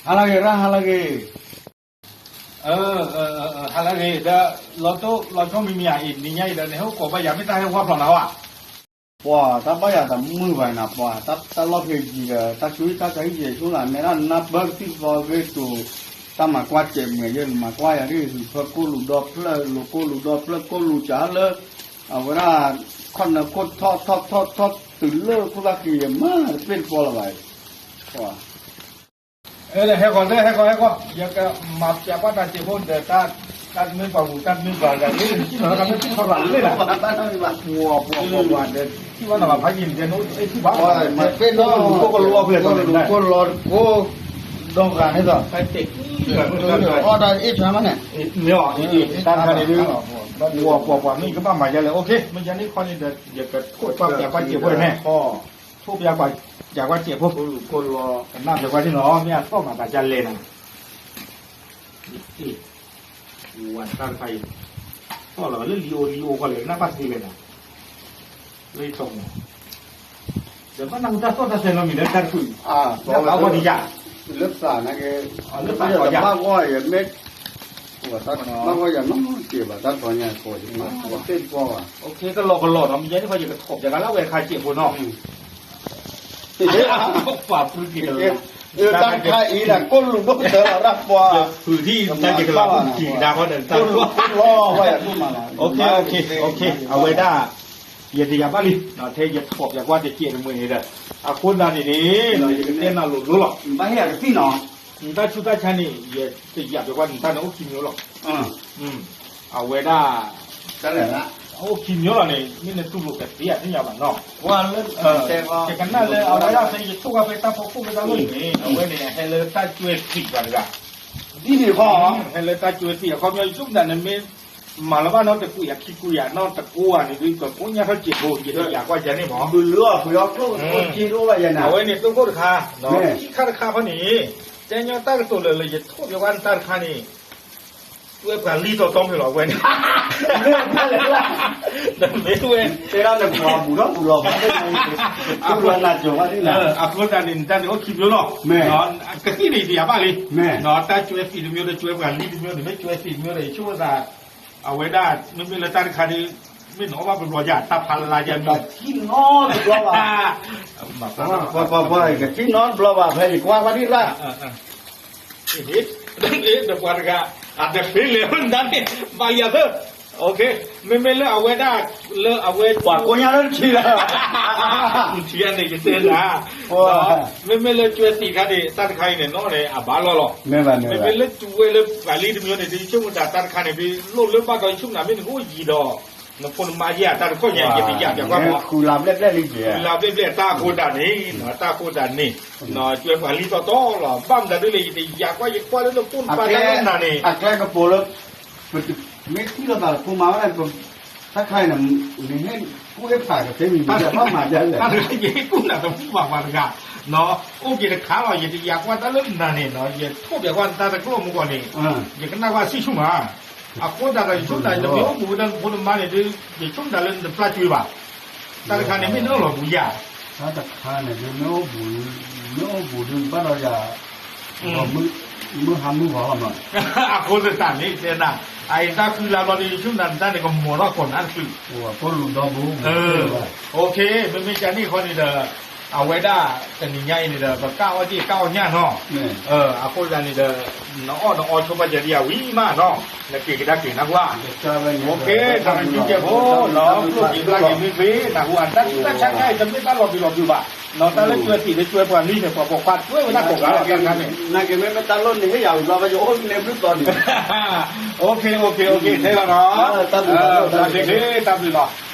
ဟါလၢဂ့ၤ ရၣ် ဟါလၢဂ့ၤ, ဟါလၢဂ့ၤ ဒီး လီၤတိၢ်လီၤဆိမံၤမံၤဧါအံၤ နံၤညါအံၤဒီး နဟဲအိၣ်ကိးဘၣ်ယၤ မ့ၢ်တၢ်ဟဲဝါဖျိးနၤဧါ, ပှၤတၢ်ဘၣ်ယၤတမုာ်ဘၣ်နၤ ပှၤတၢ်လီၢ်ဖဲယံၤဒီး တၢ်ဆူၣ်တၢ်ဆါဟံၣ်ယဲၢ်ဆိလၢ နဲဒၣ်နၢ်ပၢၢ်ကသံၣ်သီဂ့ၤတိၤ တၢ်မၤကွၢ်စဲးမုာ်ယဲၢ် မၤကွၢ်ယၤဒ် ဟူးဖၢကိၣ်လူၤဒီဖျၢၣ် လိာ်ကိၣ်လူၤဒီဖျၢၣ် ကိၣ်လူၤစးလၢ အဝဲဒၣ် ခီၣ်နၢခိၣ်ထီၣ်ထီၣ်ထီၣ်ထီၣ်တုၤလၢခိၣ်သၣ်ဃံယဲၢ် မၤတပ့ၢ်တပီလၢၤဘၣ်, ဟဲဃီၤလၢ ဟဲဃီၤ ဟဲဃီၤ ယကမၤပျးကွၢ်တၢ်စဲးဖိဒီး တၢ်တမ့ၢ်ပှၤဂူၤ တၢ်တမ့ၢ်ပှၤဂၤ လၢနထံၣ်နီၤ တၢ်မ့ၢ်ထံၣ်ထီၣ်ရၤလၢနၤ ပှၤပှၤပှၤဒီး ထံၣ်ဘၣ်နီၤ ဖးယံၤန့ၣ် နအိၣ်တ့ၢ်ထံၣ်ဘၣ် မၤပ့ၢ်နီၤ ကိၣ်ကလီဖျဲၣ် ကိၣ်လီကိၣ်ဒီဂၤန့ၣ်ဒီး အီၣ်တၢ်အ့ၣ်ဆါမးန့ၣ် မ့ၢ်အီၤ တၢ်တခါန့ၣ်ဒုး ပှၤပှၤပှၤမ့ၢ်ကဘၣ်မၤယါလဲၣ် အိၣ်ခ့ မ့ၢ်ယါန့ၣ်ခီန့ၣ်ဒီး ယကထိၣ်ပျးကွၢ်စဲးဖိန့ၣ် ထိၣ်ပျးကွၢ်စဲးဖိ ကနၣ်ပျးကွၢ်န့ၣ်လီၤ မ့ၢ်အသီၣ်မၤသးဒ်လဲၣ်နၤ ဝၤတၢ်တခါအံၤ သီၣ်လီၤလၢလံာ်အိၣ်လံာ်အိၣ်ဃီလဲၣ် နၢ်ပၢၢ်သ့လဲၣ်နၤ လၢယတီမီၤ ဒီးဘၣ်နၢ်ဟူတၢ်သီၣ်တၢ်သဲနီတမံၤလၢတၢ်တဖု လၢသးဝဲဒ်ယၤ လၢသးန့ၣ်က့ လၢသးယမ့ၢ် ဘၣ်ဂီၢ်ယၤနီတမံၤ ဘၣ်တၢ်တီညါကိးယမၤသ့တပီဘၣ် ကလီၤကလီၤနီၤ မ့ၢ်ယဲန့ၣ်ခီ ယကထိၣ်ပျးကလၢဝဲတခါစဲးဖိနီၤ ပှၤဖုက့ၤကလီၤ တၢ်တခါအံၤဒၣ် ကိၣ်လူၤဘၣ်ကတၢၢ်လီၤဒၣ်ပှၤ ဖုထံၣ်တၢ်က့ၤကလီၤ ကံၤကဒါဃီဒီးတၢ် ကိၣ်လူၤကိၣ်လီၤဝဲယၤ အဝဲဒၣ် ယတယာ်ဘၣ်လံ ထဲယထိၣ်ပျးကွၢ်တစဲးတမှဲၤန့ၣ်ဒီး အဃိသတးန့ၣ်န့ၣ် ယကတဲနၤလိၤလိၤလီၤ ဘၣ်ဟ့ၣ်ယကသံၣ်နီၤ နတၢ်ဆူးတၢ်ဆါန့ၣ် ယတယာ်ပျးကွၢ်နတၢ်န့ၣ်အိၣ်ခံမျိုးလီၤ အဝဲဒၣ် အိၣ်ခံမျိုးလီၤန့ၣ် မ့ၢ်နတူၢ်လိာ်ကသ့ဧါသ့ၣ်ညါဘၣ်နီၤ ယကနၣ်လၢအဝဲဒၣ်ဖဲယထိၣ်ကွၢ်ဖဲတၢ်ဖီခိၣ်ဖဲတၢ်လီၢ်န့ၣ် အဝဲန့ၣ် ဟဲလၢတၢ်ကွဲသံၣ်ဘၣ်တဂၤ ဒ်န့ၣ်ဃီ ဟဲလၢတၢ်ကွဲသံၣ် အခီပညီ ယဆိကမိၣ်နမ့ၢ် မၤလၢၤဘၣ်နီတကွံာ်အခံကွံာ်ဧါ နီတကိးဧါန့ၣ်ဒုး ကကိးညါထီၣ်စဲးဖိ ယတယာ်ကွၢ်ယၤန့ၣ်မး အဝဲန့ၣ် သိခိၣ်တခါ ခံခါတခါဖဲန့ၣ် တဲညီတၢ်ကတိၤလၢာ်လၢယထိၣ်ပျးကွၢ်နတၢ်တခါန့ၣ် ကွဲပှၤလံၢ်တီတီမ့ၢ်လီၤ အဝဲန့ၣ် မ့ၢ်ဝဲ တဲဒၣ်နပှၤဘူၣ်ထီၣ်ဘူၣ်လီၤဘၣ် အဃိသတးန့ၣ် နတၢ်န့ၣ်အိၣ်ခံမျိုးလီၤ ကသံၣ်န့ၣ် ယတယာ်ဘၣ်လံ တၢ်ကွဲသံၣ်တမျိုးဒီး ကွဲပှၤလံၢ်တမျိုးန့ၣ် မ့ၢ်ကွဲသံၣ်တမျိုးဒီး ယဆိကမိၣ်သး အဝဲဒၣ် မ့မ့ၢ်လၢတၢ်တခါဒုး မ့ၢ်နအီၣ်ဘၣ်ဘျီဘျီယၤ တၢ်ဖးလါယၤ ထံၣ်နီတဘျီဘၣ် ပှၤပှၤပှၤ ကထံၣ်နီတဘျီဘၣ် ဖဲယကွၢ်ကွၢ်ဒံးရၣ် ဒီးပှၤတဂၤ အတဃ့လဲၣ် နတၢ်န့ၣ် ဘၣ်လံယၤသၢ မ့မ့ၢ်လၢအဝဲဒၣ် လၢအဝဲ ပှၤကိးညါလၢတထံၣ်လၢ ထံၣ်န့ၣ် ယတဲနၤ မ့မ့ၢ်လၢကွဲသံၣ်ခါန့ၣ် တၢ်တခါအံၤန့ၣ် နီၢ်န့ၣ် အဘၣ်လီၢ်လီၤ မ့မ့ၢ်လၢကွဲလၢပှၤလံၢ်တမျိုးန့ၣ် ယဆိကမိၣ်တၢ်တခါန့ၣ် ဒုးလိၣ်လၢဘၣ်ဒီး ယဆိကမိၣ်မ့ၢ်နကအိၣ်ယံၤဒီး နဖိနမါယဲၢ် တၢ်တခီညါ ယတယာ်ပျးကွၢ်မး ဃုလါဘျဲၣ်ဘျဲၣ်လံယဲၢ် ဃုလါဘျဲၣ်ဘျဲၣ် တၢ်အဃိဒၣ်န့ၣ် တၢ်အဃိဒၣ်န့ၣ် ကွဲပှၤလံၢ်တီတီလီၤ ဘၣ်မတၤဒ်လဲၣ် ယတယာ်ကွၢ် ယကွၢ်လၢနဖိနမါတၢ်လၢနၤန့ၣ် အကျဲကပူၤလၢ မ့ၢ်ထံၣ်လိာ်သးတဖိမၤဝဲဒၣ် တၢ်ခါအံၤန့ၣ် နဟဲကူၣ်ဟ့ၣ်ဖးကသ့မံၤ ဘၣ်မၤဒ်လဲၣ် တၢ်တခါယဟဲကူၣ်နၤတမုာ်ဘၣ်ပှၤတဂၤ အိၣ်က့ၤတခါလီၤ ယတယာ်ကွၢ်တၢ်လၢနၤန့ၣ် ယထိၣ်ပျးကွၢ်နတၢ်တကျိၣ်မူကီၢ်န့ၣ် ယကနၣ်ကွၢ်ဆံၣ်ဆူၣ်မး အဃိသတးဒီး ယဆိကမိၣ်နမ့ၢ်အိၣ်ဘူးဒီးနဖိနမါန့ၣ်ဒုး ယဆိကမိၣ်လၢနတပျၢ်ကွဲဘၣ် တၢ်တခါန့ၣ်မ့ၢ်နအိၣ်လီၤဘူးယၤ တၢ်တခါန့ၣ်ဒုး မ့ၢ်အိၣ်ဘူး မ့ၢ်အိၣ်ဘူးဒုး ဘၣ်ဒီးယၤ မုၢ်ဟါမုၢ်ဂီၤလီၤမး အဃိသတးန့ၣ် တဲနၤ အအံၤတၢ်ဃုလါဘျီဒီး ယဆိကမိၣ်နတၢ်န့ၣ်ကမီၤထီၣ်ကီးနၤတချုး မ့မ့ၢ်ကန့ၣ်ဃီန့ၣ်ဒီး အဝဲဒၣ် တနံၤညါအံၤန့ၣ်ဒီး ပကၣ်အီၣ်က့ၤကၣ်အီၣ်ညၣ်နီၤ အဃိသတးန့ၣ်ဒီး နအီၣ်နအီဆိပာ်စၢၤဒံးယၤဝံၤမးနီၤ နက့ၤကဒါက့ၤနၢ်ဟူဧါ တၢ်နကံကဲဖိ ကျိၣ်က့ၤဘျါက့ၤမ့ၢ်ဂ့ၤ နၢ်ဟူအတၢ်ဆူးတၢ်ဆါခဲအံၤ တမ့ၢ်တၢ်လီၤဘှံးလီၤဘှီးဘၣ် နီၤ တၢ်လၢကွဲသံၣ်လၢကွဲပှၤလံၢ်န့ၣ် ပှၤပိာ်ခွါကွဲဝဲဒၣ်ကိးဂၤလီၤ တၢ်တခါန့ၣ် နက့ၤမ့ၢ်မ့ၢ်တၢ်လိၣ်န့ၣ် ဟ့ၣ်ယၤဝံၤဘျီ ယအိၣ်န့ၣ်ဘျုးတီၤန့ၣ် ထဲလီၤနီၤ တၢ်ဘျုးလီၤ